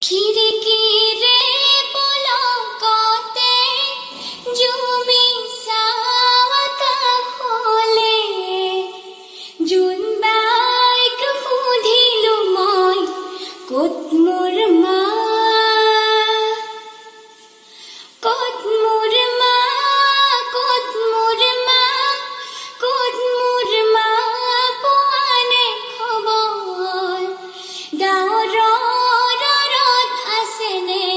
খিৰিকীৰে পলকতে জুমি চাওঁ আকাশলে, জোনবাইক সুধিলো মই ক'ত মোৰ মা, ক'ত মোৰ মা, ক'ত মোৰ মা, ক'ত মোৰ মা, পোৱানে খবৰ? ডাৱৰৰ আঁৰত আছেনে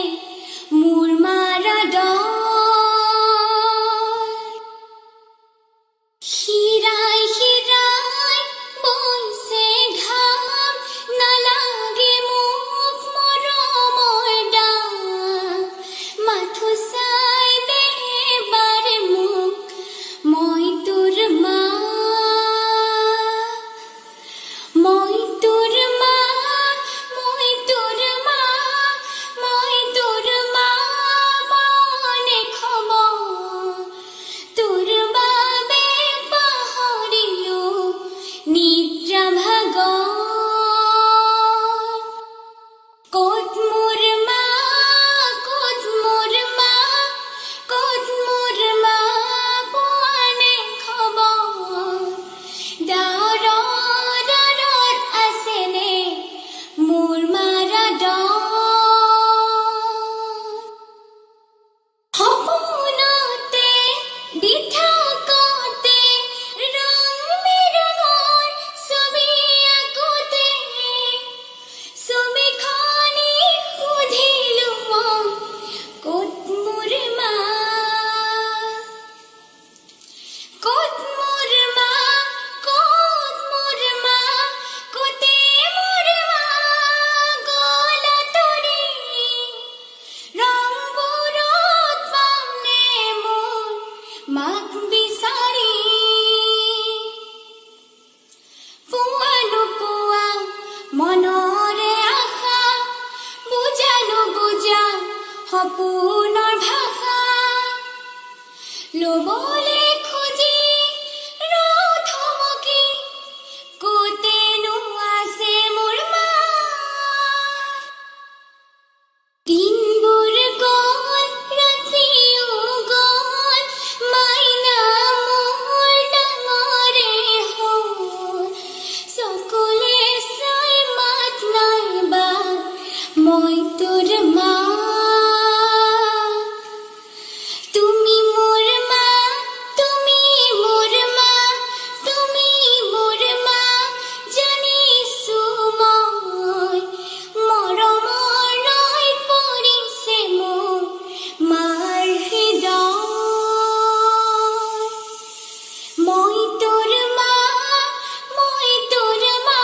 মোৰ মাৰ আদৰ? শিৰাই শিৰাই বৈছে ঘাম, নালাগে মোক মৰমৰ দাম, মাথো চাই দে এবাৰ মোক, মই তোৰ মা, মই তোৰ মা, মই তোৰ মা, মই তোৰ মা, পাওনে খবৰ? তোৰ বাবে পাহৰিলো নিদ্ৰা ভাগৰ। ক'ত মোৰ মা, ক'ত মোৰ মা, ক'ত মোৰ মা, পোৱানে খবৰ? ডাৱৰৰ আঁৰত আছেনে মোৰ মাৰ আদৰ? সপোনতে দি থাকোতে ৰং বিৰঙৰ ছবি আঁকোতে, ছবিখনি সুধিলো মই ক'ত মোৰ মা, ক'ত মোৰ মা, ক'ত মোৰ মা, ক'তে মোৰ মা গ'ল আঁতৰি? ৰংবোৰত পামনে মোৰ মাক বিচাৰি? পোৱা নোপোৱা মনৰে আশা, বুজা নুবুজা সপোনৰ ভাষা, ল'বলে খুজি ৰওঁ থমকি, ক'তেনো আছে মোৰ মা? দিনবোৰ গ'ল, ৰাতিও গ'ল, মাইনা মোৰ ডাঙৰে হ'ল, চকুলে চাই মাত নাইবা, মই তোৰ মা। তুমি মোৰ মা, তুমি মোৰ মা, তুমি মোৰ মা, জানিছো মই, মৰমৰ নৈ পৰিছে মোৰ মাৰ হৃদয়। মই তোৰ মা, মই তোৰ মা,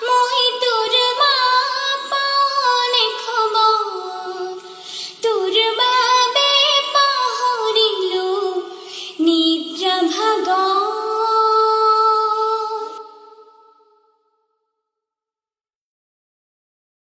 মই তোৰ মা, পাওনে খবৰ? তোৰ বাবে পাহৰিলো নিদ্ৰা ভাগৰ।